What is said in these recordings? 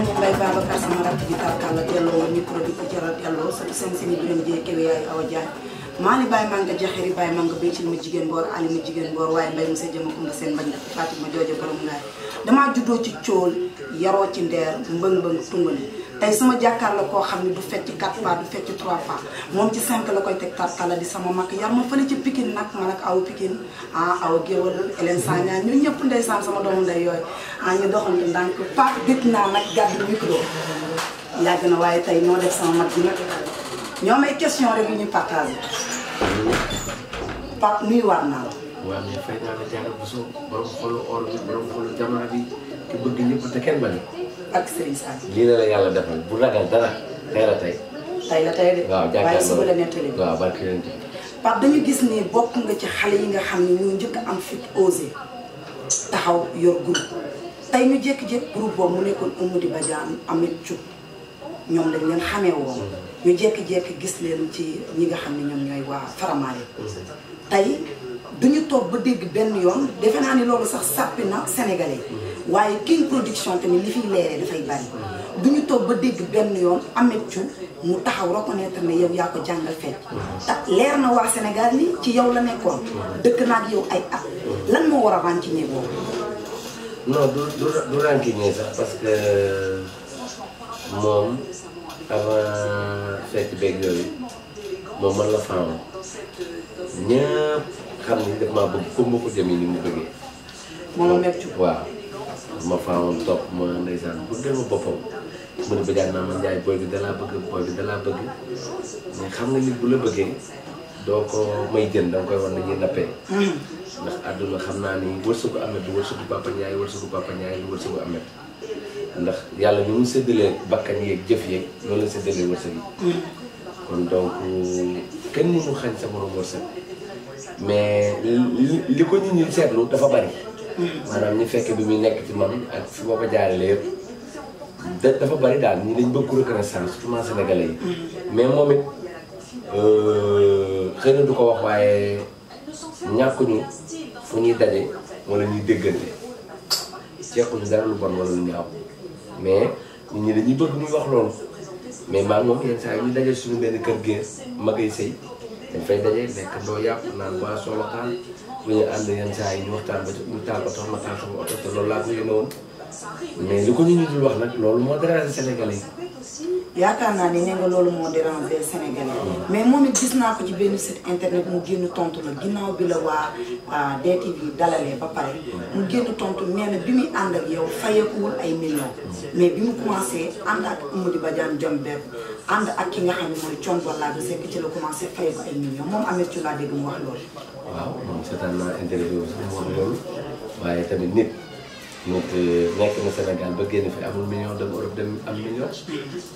Agne Mbaye Babacar sama rakk ji tarkalla delloo micro di ko jaral delloo surtout seen biram jee kewe yaay Awa Diagne maa ni bàyyi maa nga jaxeri bàyyi maa nga béytil ma jigéen boor ali ma jigéen boor waaye mbay monsieur jëma ko nga seen bañ def Fatima jooje borom ngaay damaa juddoo ci cool yaroo ci ndeer mbëng-mbëng tungale tey sama jàkkaar la koo xam ne du fecc 4 pas du fecc 3 pas moom ci 5 la koy teg tarkalla di sama mag yar ma fële ci Pikine nag man ak aw Pikine aw géwal Hélène Sagna ñun ñëpp ndeysaan sama doomu ndey yooyu ñu doxante ndànk pa gëj naa nag gàddu micro yàgg na waaye tey moo def sama mag bi nag ñoo may question rek yu ñuy partagé Pape nuyuwaat naa la. waaw mais fay naa la jaarale bu soo borom xolu or bi borom xolu jamono bi ki bëgg ñëpp te kenn bañ. ak Serigne Sall. lii la yàlla defal bu ragal dara tey la tey. tey la tey de. waaw jàkkaarloo waaye suba la nettali. waaw barke leen ci. Pape dañu gis ni bokk nga ci xale yi nga xam ne ñu njëkk am fit osé taxaw yor groupe tey ñu jékki-jékki groupe boobu mu nekkoon Amady Badiane Ameth Thiou ñoom lañ leen xamee woon ñu jékki-jékki gis leen ci ñi nga xam ne ñoom ñooy waa Faramare tey duñu toog ba dégg benn yoon defe naa ni loolu sax sàppi na sénégalais waaye King Production tamit li fiy leeree dafay bari duñu toog ba dégg benn yoon Ameth Thiou mu taxaw reconnaître ne yow yaa ko jàngal fecc te leer na waa Sénégal ni ci yow la nekkoon dëkk naa ak yow ay at lan moo war a ràññee boobu. non du ràññee sax parce que moom avant fecc beeg yooyu moom man la faamoon ñëpp xam ni daf maa bëgg comme ko jëm yi ni mu bëggee. moom Ameth Thiou waaw ma faamoon topp ma ndeysaan bu dee ma boppam mu ne Badiane naa ma Ndiaye booy bi dalaa bëgg booy bi dalaa bëgg mais xam nga nit bu la bëggee doo ko may jën danga koy war nañuy nappee. ndax àdduna xam naa ni wërsëgu Ameth du wërsëgu Papa Ndiaye wërsëgu Papa Ndiaye du wërsëgu Ameth ndax yàlla ni mu séddalee bakkan yeeg jëf yeeg loolu la séddalee wërsëg yi. kon donc kenn mënu xañ sa morom wërsëg mais li ko nit ñi seetlu dafa bari. maanaam ñu fekk bi muy nekk ci man ak fi boo ko jaaralee yëpp dafa bari daal ñii dañ bëgg reconnaissance surtout sénégalais yi. mais moom it xëy na du ko wax waaye ñàkkuñu fu ñuy daje wala ñuy déggante ceekuñu dara lu bon wala lu ñaaw mais nit ñi dañuy bëgg muy wax loolu mais maa moom yenn saa yi ñu daje suñu benn kër gi magay sëy dañ fay daje nekk ndoo yàpp naan boisson locale bu ñu ànd yenn saa yi ñu waxtaan ba ñu taal oto ma taal sama oto te loolu laa ko yéene woon mais li ko nit ñi dul wax nag loolu moo déranger Sénégalais yi. yaakaar naa ni ne nga loolu moo déranger Sénégalais mais moom it gis naa ko ci benn site internet mu génn tontu la ginnaaw bi la waa DTV dalalee ba pare mu génn tontu nee na bi muy ànd ak yow fayeekuwul ay millions mais bi mu commencé ànd ak Amady Badiane Jom Beb ànd ak ki nga xam ne mooy Thione Ballago Seck ci la commencé fayeeku ay millions moom Ameth Thiou laa dégg mu wax loolu. waaw moom seetaan naa interview sax mu wax loolu waaye tamit nit nekk na Sénégal ba génn fi amul million dem Europe dem am million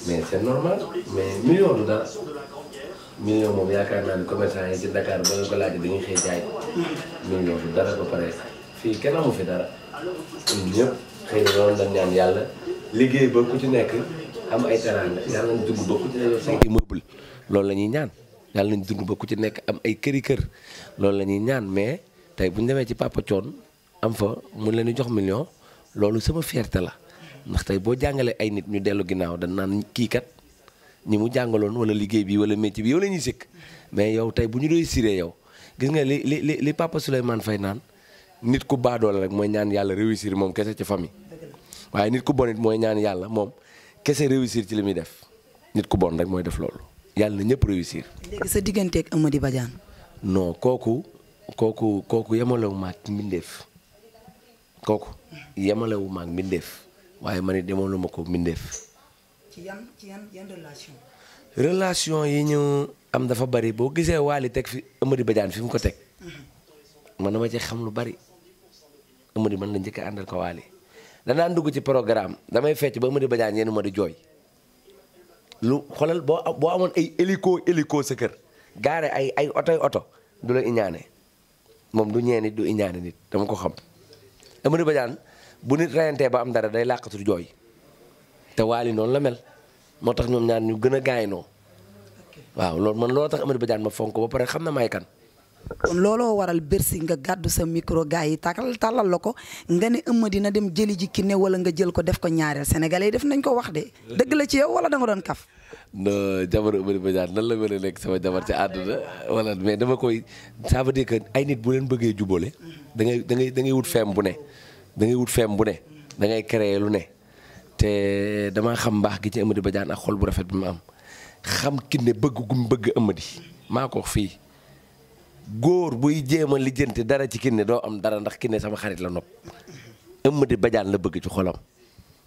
mais c'est normal mais million du dara million moom yaakaar naa ni commerçant yi ci Dakar ba nga ko laaj dañuy xëy jaay million du dara ba pare fii kenn amu fi dara ñun ñëpp xëy na loolu dañ ñaan yàlla liggéey ba ku ci nekk am ay teraanga yàlla nañ dugg ba ku ci nekk say immeuble loolu la ñuy ñaan yàlla nañ dugg ba ku ci nekk am ay këri kër loolu la ñuy ñaan mais tey bu ñu demee ci Papa Thione am fa mun leen di jox million loolu sama fierté la ndax tey boo jàngalee ay nit ñu dellu ginnaaw dañ naan kii kat ñi mu jàngaloon wala liggéey bi wala métier bi yow la ñuy sëkk mais yow tey bu ñu réussir yow gis nga li Papa Souleymane Faye naan nit ku baadoola rek mooy ñaan yàlla réussir moom kese ci famille waaye nit ku bon it mooy ñaan yàlla moom kese réussir ci li muy def nit ku bon rek mooy def loolu yàlla na ñëpp réussir. léegi sa digganteeg Amady Badiane. non kooku yemalewu ma ak mbindeef kooku yemalewu ma ak mbindeef waaye man it yemalu ma ko mbindeef. ci yan relation. relation yi ñu am dafa bari boo gisee Wally teg fi Amady Badiane fi mu ko teg man dama ci xam lu bari Amady man la njëkk a àndal ko Wally danaan dugg ci programme damay fecc ba Amady Badiane yéen ma di jooy lu xoolal boo amoon ay hélico sa kër gaare ay oto du la iñaane moom du ñee nit du iñaane nit dama ko xam Amady Badiane bu nit reyantee ba am dara day làqatu jooy te Wally noonu la mel moo tax ñoom ñaar ñu gën a gaaynoo waaw loolu man loolu tax Amady Badiane ma fonk ba pare xam na may kan kon looloo waral Bercy nga gàddu sa micro gars yi tàllal la ko nga ne Eumeudi dina dem jëli ji Kiné wala nga jël ko def ko ñaareel sénégalais yi def nañ ko wax de dëgg la ci yow wala da nga doon kaf. non jabar Eumeudi Badiane nan la mën a nekk sama jabar ci àdduna wala mais dama koy ça veut dire que ay nit bu leen bëggee jubóole da ngay wut feem bu ne da ngay wut feem bu ne da ngay créer lu ne te damaa xam mbaax gi ci Eumeudi Badiane ak xol bu rafet bi mu am xam Kiné bëgg gum bëgg Eumeudi maa ko wax fii góor buy jéem a lijjanti dara ci Kiné doo am dara ndax Kiné sama xarit la nopp Eumeudi Badiane la bëgg ci xolam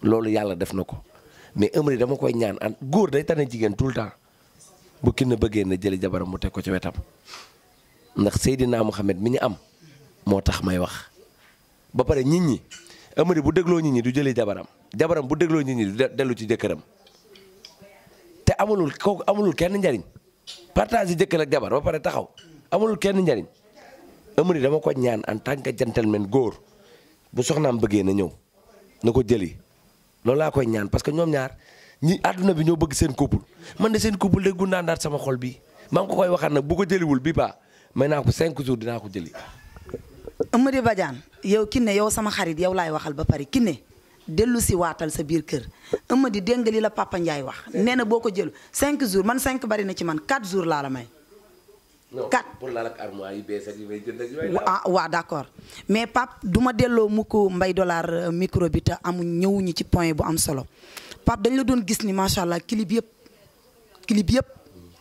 loolu yàlla def na ko mais Eumeudi dama koy ñaan an góor day tane jigéen tout le temps bu Kiné bëggee na jëli jabaram mu teg ko ci wetam ndax Seydina Mohamed mi ñu am moo tax may wax ba pare nit ñi Eumeudi bu dégloo nit ñi du jëli jabaram bu dégloo nit ñi du dellu ci jëkkëram te amulul kenn njariñ partage jëkkër ak jabar ba pare taxaw amulul kenn njariñ Eumeudi dama ko ñaan en tant que gentleman góor bu soxnaam bëggee na ñëw na ko jëli loolu laa koy ñaan parce que ñoom ñaar ñi àdduna bi ñoo bëgg seen couple man de seen couple de gundaandaat sama xol bi maa ngi ko koy waxaat nag bu ko jëliwul bi ba may naa ko 5 jours dinaa ko jëli. Eumeudi Badiane yow Kiné yow sama xarit yow laay waxal ba pare Kiné dellu si waatal sa biir kër Eumeudi dégg nga li la Papa Ndiaye wax nee na boo ko jël 5 jours man 5 bari na ci man 4 jours laa la may. 4 pour laal ak armoire yi bees ak yi may jënd ak yooyu. waaw d'accord mais Pape du ma delloo mukk Mbaye Dollar micro bi te amuñ ñëwuñu ci point bu am solo Pape dañ la doon gis ni macha allah clip yëpp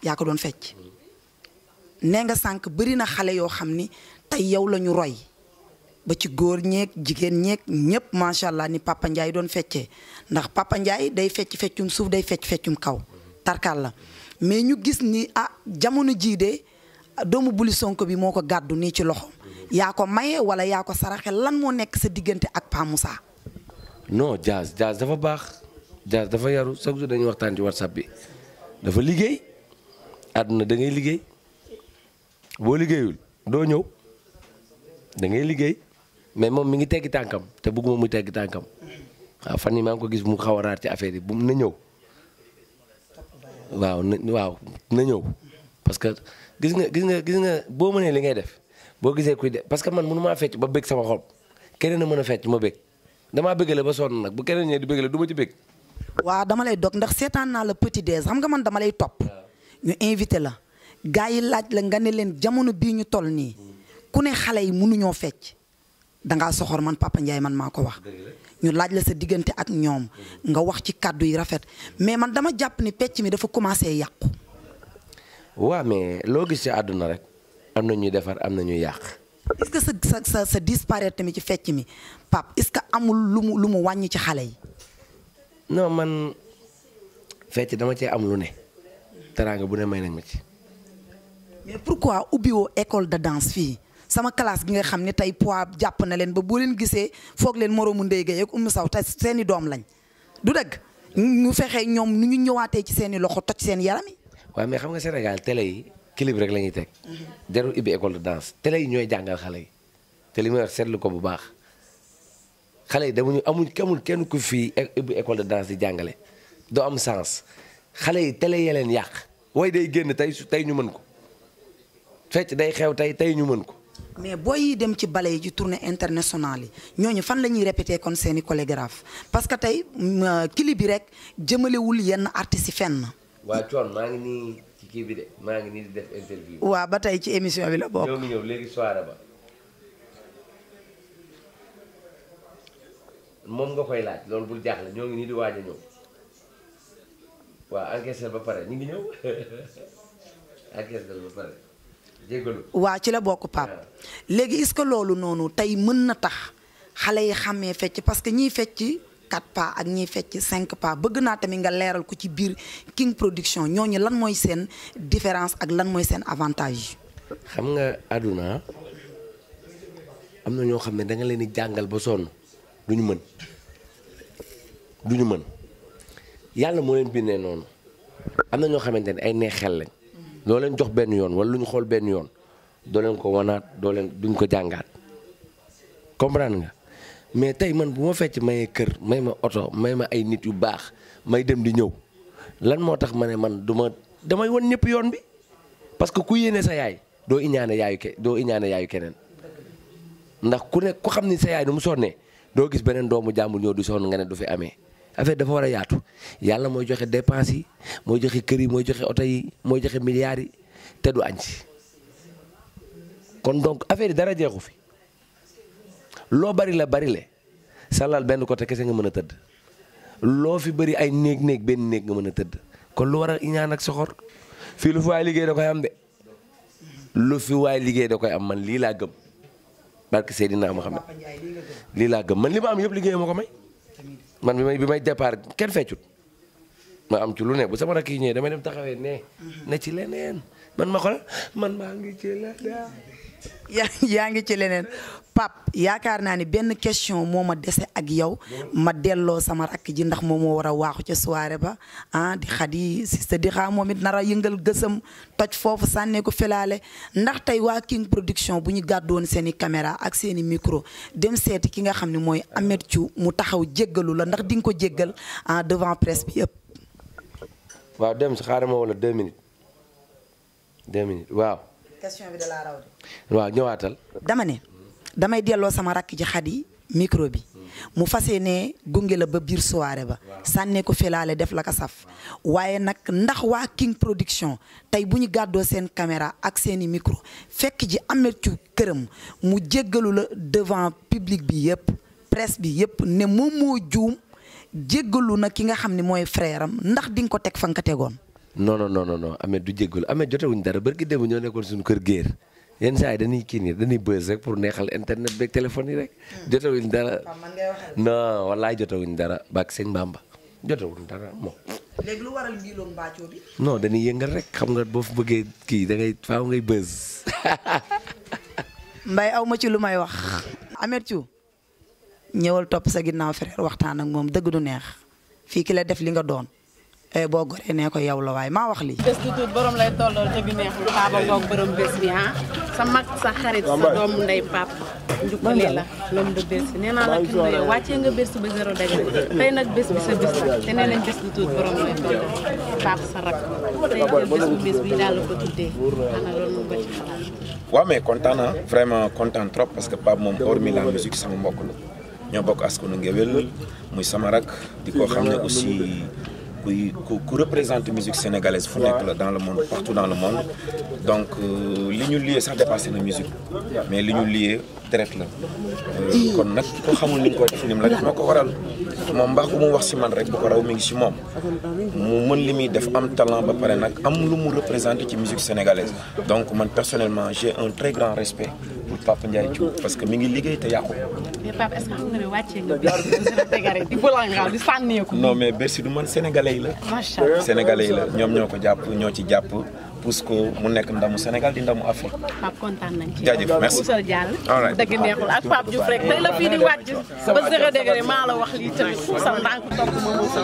yaa ko doon fecc nee nga sànq bëri na xale yoo xam ni tey yow la ñu roy ba ci góor ñeeg jigéen ñeeg ñëpp macha allah ni Papa Ndiaye doon feccee ndax Papa Ndiaye day fecc feccum suuf day fecc feccum kaw tarkal la mais ñu gis ni jamono jii de. doomu Buli Sonko bi moo ko gàddu nii ci loxo yaa ko maye wala yaa ko saraxe lan moo nekk sa diggante ak Pa Moussa. non Diaz dafa baax Diaz dafa yaru chaque jour dañuy waxtaan ci WhatsApp bi dafa liggéey àdduna da ngay liggéey boo liggéeyul doo ñëw da ngay liggéey mais moom mi ngi teggi tànkam te bëgguma muy teggi tànkam waaw fan yi maa ngi ko gis mu xaw a raar ci affaire yi bu na ñëw waaw na ñëw parce que. gis nga boo mënee li ngay def boo gisee kuy def parce que man mënu maa fecc ba bëgg sama xol keneen a mën a fecc ma bëgg damaa bëggale ba sonn nag bu keneen ñee di bëggale du ma ci bëgg. waaw dama lay dog ndax seetaan naa la Petit Déj xam nga man dama lay topp. ñu invité la gars yi laaj la nga ne leen jamono bii ñu toll nii ku ne xale yi mënuñoo fecc dangaa soxor man Papa Ndiaye man maa ko wax. ñu laaj la sa diggante ak ñoom nga wax ci kàddu yi rafet mais man dama jàpp ni pecc mi dafa commencé yàqu. waaw mais loo gis ci àdduna rek am na ñuy defar am na ñuy yàq. est-ce que sa disparaître tamit ci fecc mi Pape est-ce que amul lu mu wàññi ci xale yi. non man fecc dama cee am lu ne. teraanga bu ne may nañ ma ci. mais pourquoi ubbiwoo école de danse fii sama classe gi nga xam ne tey poids jàpp na leen ba boo leen gisee foog leen moroomu Ndeye Gueye ak Oumou Sow te seeni doom lañ du dëgg ñu fexe ñoom nu ñu ñëwaatee ci seeni loxo toj seen yaram yi. waaw mais xam nga Sénégal télé yi clip rek la ñuy teg jarul ibbi école de danse télé yi ñooy jàngal xale yi te li may wax seetlu ko bu baax xale yi amul kenn ku fii ibbi école de danse di jàngale doo am sens xale yi télé yee leen yàq way day génn tey ñu mën ko fecc day xew tey ñu mën ko. mais booy yi dem ci bale yi ci tournée internationale yi ñooñu fan la ñuy répété kon seeni chorégraphe parce que tey clip bi rek jëmalewul yenn artistes yi fenn. waa coon maa ngi nii ci kii bi de maa ngi nii di def interview. waaw ba tey ci émission bi la bokk. ñoo ngi ñëw léegi soirée ba moom nga koy laaj loolu bul jaaxle ñoo ngi nii di waaj a ñëw waaw encaissé ba pare ñu ngi ñëw encaissé ba pare jégalu. waa ci la bokk Pape léegi est-ce que loolu noonu tey mën na tax xale yi xàmmee fecc parce que ñiy fecc 4 pas ak ñiy fecc 5 pas bëgg naa tamit nga leeral ko ci biir King Production ñooñu lan mooy seen différence ak lan mooy seen avantage. xam nga àdduna am na ñoo xam ne da nga leen di jàngal ba sonn duñu mën yàlla moo leen bindee noonu am na ñoo xamante ne ay neex xel lañ doo leen jox benn yoon wala lu ñu xool benn yoon doo leen ko wanaat duñ ko jàngaat comprendre nga. mais tey man bu ma fecc mayee kër may ma oto may ma ay nit yu baax may dem di ñëw lan moo tax ma ne man damay wan ñëpp yoon bi parce que ku yéene sa yaay doo iñaane yaayu keneen ndax ku xam ni sa yaay nu mu sonnee doo gis beneen doomu jàmbur ñëw du sonn nga ne du fi amee affaire dafa war a yaatu yàlla mooy joxe dépense yi mooy joxe kër yi mooy joxe oto yi mooy joxe milliards yi te du añ si kon donc affaire yi dara jeexu fi loo bari la salal benn côté kese nga mën a tëdd loo fi bëri ay néeg benn néeg nga mën a tëdd kon lu war a iñaan ak soxor fii lu fi waay liggéey da koy am de lu fi waay liggéey da koy am man lii laa gëm barke Seydina Muhammad lii laa gëm man li ma am yëpp liggéey ma ko may man bi may départ kenn feccut ma am ci lu ne bu sama rakk yi ñëwee damay dem taxawee ne ci leneen man ma xool man maa ngi ci leneen yaa ngi ci leneen Pape yaakaar naa ni benn question moo ma dese ak yow ma delloo sama rakk ji ndax moom moo war a waaxu ca soirée ba di Khady Sista di xaa moom it nar a yëngal gësam toj foofu sànnee ko felaale ndax tey waa King Production bu ñu gàddoon seen i caméra ak seen i micro dem seeti ki nga xam ne mooy Ameth Thiou mu taxaw jéggalu la ndax di nga ko jéggal devant presse bi yëpp. waaw dem si xaaral ma wala 2 minutes 2 minutes waaw. question bi da laa raw de. waaw ñëwaatal. dama ne damay delloo sama rakk ji Khady micro bi mu fas yéene gunge la ba biir soirée ba sànnee ko felaale def la ko saf waaye nag ndax waa King Production tey bu ñu gàddoo seen caméra ak seeni micro fekk ji Ameth Thiou këram mu jéggalu la devant public bi yëpp presse bi yëpp ne moom moo juum jéggalu na ki nga xam ne mooy frère am ndax di nga ko teg fa nga ko tegoon. non Ameth du jéggalu Ameth jotewuñ dara barki démb ñoo nekkoon suñu kër géer yenn saa yi dañuy kii nii dañuy buzz rek pour neexal internet beeg téléphone yi rek jotewuñ dara non wallaay jotewuñ dara bak sëñ Bamba jotewuñ dara moom. léegi lu waral mbiiloog mbaacoo bi. non dañuy yëngal rek xam nga boo fi bëggee kii da ngay faaw ngay buzz. Mbaye aw ma ci lu may wax. Ameth Thiou ñëwal topp sa ginnaaw frère waxtaan ak moom dëgg du neex fii ki la def li nga doon. boo goree nee ko yow la waaye maa wax lii. bés du tuut borom lay tollool dëgg neexul Papa ngoog borom bés bi sa mag sa xarit sa doomu ndey Papa njukkale la l'homme de bés bi nee naa la kii yow wàccee nga bés ba 0 degré tey nag bés bi sa bés la te nee nañ bés du tuut borom lay tollool Papa sa rak tey jël bés bu bés bi daal la ko tuddee ana loolu ba ci xalaat. waaw mais kontaan na vraiment kontaan trop parce que Pape moom hormis la musique sama mbokk la ñoo bokk askanu Ngéwél muy sama rak di ko xam ne aussi. ku représente musique sénégalaise fu nekk la dans le monde partout dans le monde donc li ñu lié sax dépassé na musique mais li ñu lié deret la kon nag ko xamul ni ñu koy def ni mu la def ma ko waral moom mbaax bu mu wax si man rek bu ko raw mi ngi si moom mu mën li muy def am talent ba pare nag am lu mu représenté ci musique sénégalaise donc man personnellement j'ai un très grand respect pour Papa Ndiaye Thiou parce que mi ngi liggéey te yàqu. mais Papa est-ce que xam nga ne wàccee nga Bercy di Boulanga di sànneeku. non mais Bercy du man sénégalais yi la. macha allah sénégalais yi la ñoom ñoo ko jàpp ñoo ci jàpp pour que mu nekk ndamu Sénégal di ndamu Afrique. Pape kontaan nañ ci. jaajëf merci Moussa Diallo. dëgg neexul ak Pape Diouf rek tey la fii di wàcc ba 0 degré maa la wax lii tamit Moussa ndànk topp ma Moussa.